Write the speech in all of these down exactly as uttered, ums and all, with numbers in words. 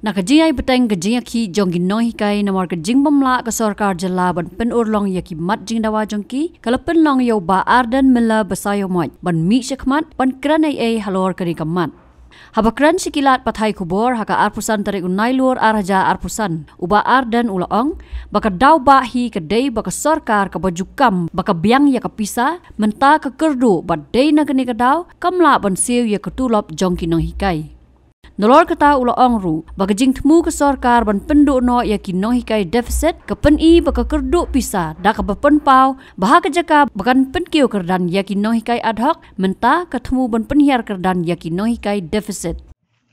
Na ka jingïai bteng ka jingïakhih jong ki nonghikai namar ka jingbym lah ka sorkar jylla ban pynurlong ïa ki mat jingdawa jong ki, ka la pynlong ïa u Bah Ardent Miller Basaiawmoit ban mih shakhmat ban kren ei ei halor kane ka mat. Haba kren sha ki lad pathai khubor ha ka arphew san tarik u Nailur ar hajar arphew san, u Bah Ardent u la ong ba ka daw bah hi ka dei ba ka sorkar kaba ju kam ba ka biang ïa ka pisa, mynta ka kyrduh ba dei na kane ka daw kam lah ban siew ïa ka tulop jong ki nonghikai. Nalor kata u la ong ruh ba ka jingthmu ka sorkar ban pynduh noh ïa ki nonghikai deficit ka pyni ba ka kyrduh pisa da kaba pynpaw ba ha ka jaka ba kan pynkiew kyrdan ïa ki nonghikai ad hoc, mynta ka thmu ban pynhiar kyrdan ïa ki nonghikai deficit.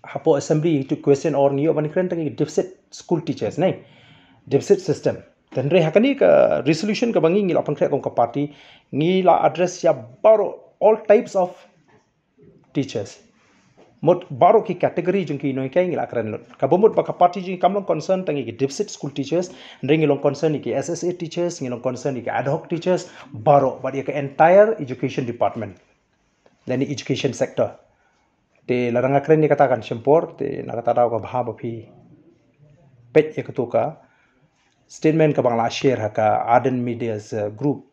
Hapoh assembly to question or ngi ïoh ban kren tang ïa ki deficit school teachers ne, deficit system. Tangba ha kane ka resolution kaba ngi ngi la pynkhreh kum ka party, ngi la address ïa baroh all types of teachers. Mut baroh ki category jong ki nonghikai ngi la kren lut. Kaba mut ba ka party jong ngi kam long concern tang ïa ki deficit school teachers, hynrei ngi long concern ïa ki S S A teachers, ngi long concern ïa ki ad hoc teachers, baroh bad ïa ka entire education department lane education sector. Te lada nga kren ïa kata kan shim por, te na kata daw ka bha ba phi peit ïa katu ka statement kaba nga la share ha ka Ardent Media's, uh, group.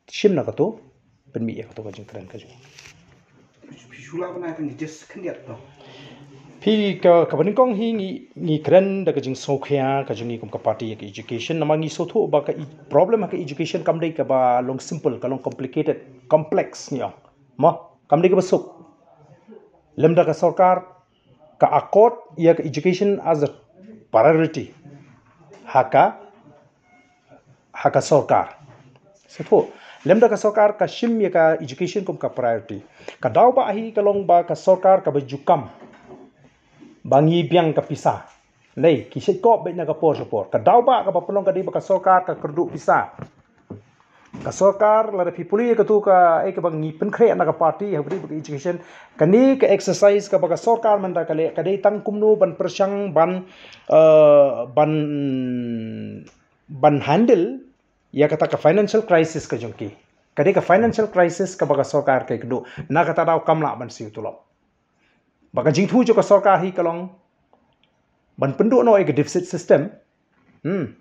Shim na katu, pynmih ïa katu ka jingkren ka jong. Phi shu lah ban ai tang just khyndiat to. Phi ka, kaba nyngkong hi ngi, ngi kren da ka jingsngewkhia ka jong ngi kum ka party ïa ka education, namar ngi sngewthuh ba ka e-, problem ha ka education kam dei kaba long simple, ka long complicated, complex ngi ong. Mo, kam dei kaba suk. Lymda ka sorkar ka accord ïa ka education as a priority ha ka, ha ka sorkar. Sngewthuh. Lymda ka sorkar ka shim ïa ka education kum ka priority. Ka daw bah hi ka long ba ka sorkar kaba ju kam ba ngi biang ka pisa. Lei, ki shait kop beit na ka por sha por. Ka daw bah kaba pynlong ka dei ba ka sorkar ka kyrduh pisa. Ka sorkar lada phi pule ïa katu ka, eh, kaba ngi pynkhreh na ka party ha ka education, kane ka exercise kaba ka sorkar mynta ka leh ka dei tang kumno ban pyrshang ban, eh, ban, ban handle ïa kata ka financial crisis ka jong ki. Ka dei ka financial crisis kaba ka sorkar ka kyrduh, na kata daw kam lah ban siew tulop. Ba ka jingthmu jong ka sorkar hi ka long ban pynduh noh ïa ka deficit system. Hmm.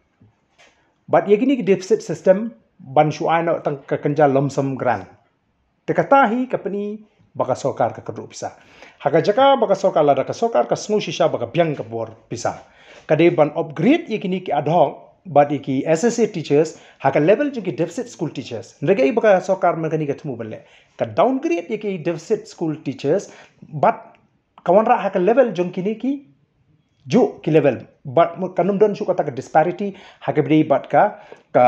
Bad ïa kine ki deficit system ban shu ai noh tang ka kynja lump sum grant. Te kata hi ka pyni ba ka sorkar ka kyrduh pisa. Ha ka jaka ba ka sorkar, lada ka sorkar ka sngew shisha ba ka biang ka bor pisa, ka dei ban upgrade ïa kine ki ad hoc bad ïa ki S S A teachers ha ka level jong ki deficit school teachers. Hynrei kaei ba ka sorkar mynta kane ka thmu ban leh, ka downgrade ïa ki deficit school teachers bad ka wanrah ha ka level jong kine ki juh ki level. Bad kan ym don shuh kata ka disparity ha kaba ïadei bad ka, ka,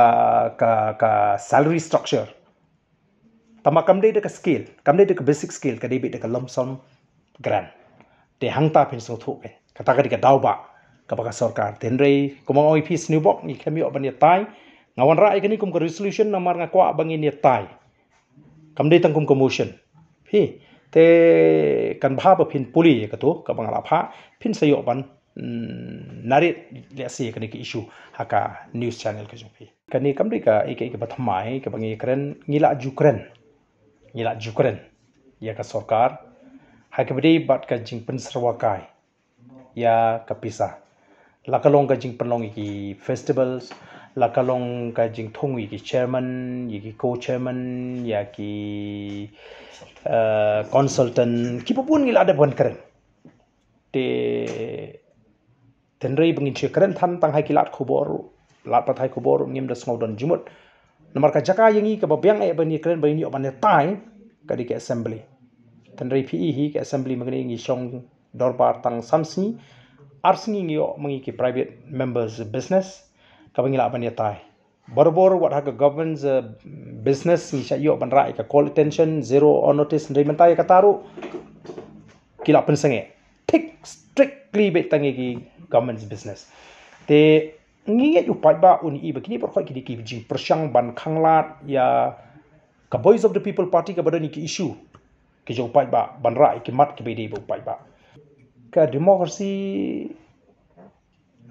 ka, ka salary structure. Tangba kam dei da ka scale, kam dei da ka basic scale, ka dei beit da ka lump sum grant. Te hangta phin sngewthuh kein. Kata ka dei ka daw bah kaba ka sorkar. Te hynrei kumba nga ong ïa phi, sniewbok ngi khlem ïoh ban ïatai. Nga wanrah ïa kane kum ka resolution namar nga kwah ba ngin ïatai. Kam dei tang kum ka motion. Phi, te kan bha ba phin pule ïa katu kaba nga la phah, phin sa ïoh ban, mm, narit lehse ïa kane ka issue ha ka news channel ka jong phi. Kane kam dei kaei kaei kaba thymmai kaba ngi kren, ngi la ju kren. Ngi la ju kren ïa ka sorkar ha kaba ïadei bad ka jingpynsyrwa kai ïa ka pisa. La ka long ka jingpynlong ïa ki festivals, la ka long ka jingthung ïa ki chairman, ïa ki co-chairman, ïa ki, eh, consultant, kiba bun ngi la dep ban kren. Te hynrei ba ngin shu kren than tang ha ki lad khubor, lad pathai khubor, ngim da sngew don jingmut. Namar ka jaka ïa ngi kaba biang eh ban ïakren, ban ïoh ban ïatai, ka dei ka assembly. Hynrei phi i hi ka assembly mynta ngi shong dorbar tang san sngi, ar sngi ngi ïoh ma ngi ki private members business kaba ngi lah ban ïatai. Barabor wat ha ka government's, uh, business ngi shah ïoh ban rah ïa ka call attention, zero hour notice, hynrei mynta ïa kata ruh ki la pynsangeh. Thik strictly beit tang ïa ki government's business. Te ngi ngeit u paidbah un i ba kine baroh ki dei ki jingpyrshang ban khanglad ïa ka Voice of the People Party kaba don ïa ki issue ki jong u paidbah, ban rah ïa ki mat kiba dei ba u paidbah. Ka democracy,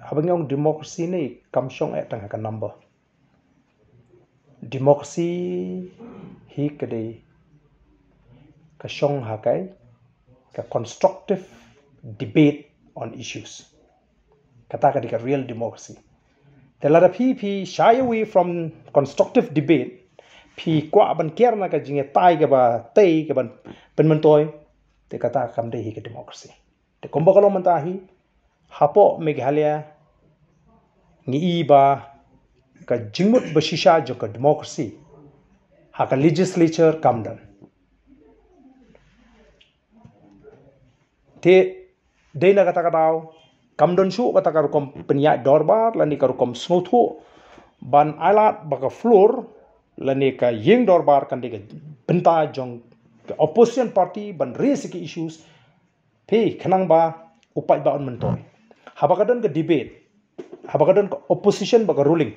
haba ngi ong democracy ne kam shong eh tang ha ka number. Democracy hi ka dei ka shong ha kai ka constructive debate on issues. Kata ka dei ka real democracy. Te lada phi, phi shy away from constructive debate, phi kwah ban kiar na ka jingïatai kaba tei, kaban pynmyntoi, te kata kam dei hi ka democracy. Te kumba ka long mynta hi, hapoh Meghalaya, ngi i ba ka jingmut ba shisha jong ka democracy ha ka legislature kam don. Te dei na kata ka daw, kam don shuh kata ka rukom pynïaid dorbar lane ka rukom sngewthuh ban ailad ba ka floor lane ka ïing dorbar kan dei ka bynta jong ka opposition party ban raise ki issues, phi khnang ba u paidbah un myntoi. Haba ka don ka debate, haba ka don ka opposition bad ka ruling,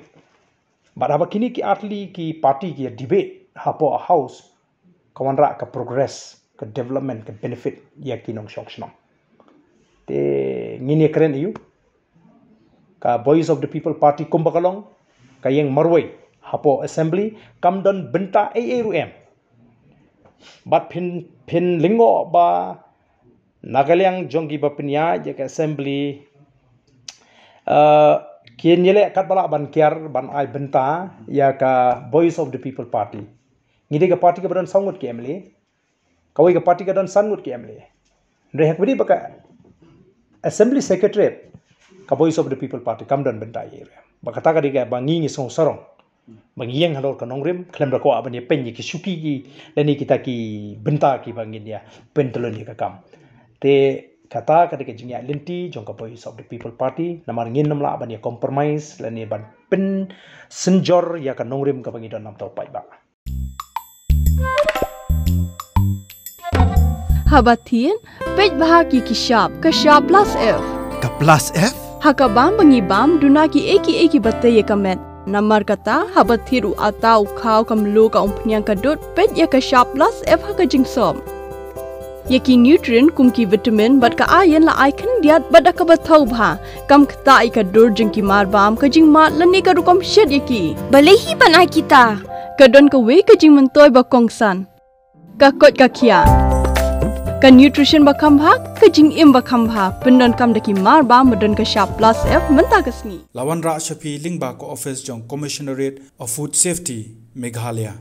bad haba kine ki artylli ki party ki debate hapoh house, ka wanrah ka progress, ka development, ka benefit ïa ki nongshong shnong. Te ngin ïakren ïa u, ka Voice of the People Party kumba ka long, ka ïeng marwei hapoh assembly, kam don bynta ei ei ruh em. Bad phin, phin lyngngoh ba na ka liang jong kiba pynïaid ïa ka assembly, uh, kin ïaleh katba lah ban kiar ban ai bynta ïa ka Voice of the People Party. Ngi dei ka party kaba don saw ngut ki M L A, kawei ka party ka don san ngut ki M L A. Hynrei ha kaba ïadei bad ka Assembly Secretariat, ka Voice of the People Party kam don bynta ei ei ruh em. Bad kata ka dei kaba ngi ngi sngew sarong ba ngi ïeng halor ka nongrim, khlem da kwah ban ïapeiñ ïa ki shuki ki lane kita ki bynta kiba ngin ïa pyntyllun ïa ka kam. Te kata ka dei ka jingïaid lynti jong ka Voice of the People Party, namar ngin ym lah ban ïa compromise lane ban pynsynjor ïa ka nongrim kaba ngi don namar u paidbah. Haba thied, peit bha ki ki shap, ka shap plus F. Ka plus F? Ha ka bam ba ngi bam, duna ki ei ki ei kiba tei ïa ka met. Namar kata, haba thied u atta, u khaw, ka mluh, ka umphniang, ka dud, peit ïa ka shap plus F ha ka jingsop. Ïa ki nutrient kum ki vitamin bad ka iron la ai khyndiat bad da kaba thaw bha. Kam ktah ïa ka dur jong ki marbam, ka jingmad lane ka rukom shet ïa ki. Balei hi ban ai kita? Ka don kawei ka jingmyntoi ba kongsan. Ka koit ka khiah. Ka nutrition ba kham bha, ka jingim ba kham bha. Pyndonkam da ki marbam ba don ka shap plus F mynta ka sngi. La wanrah sha phi lyngba ka office jong Commissionerate of Food Safety, Meghalaya.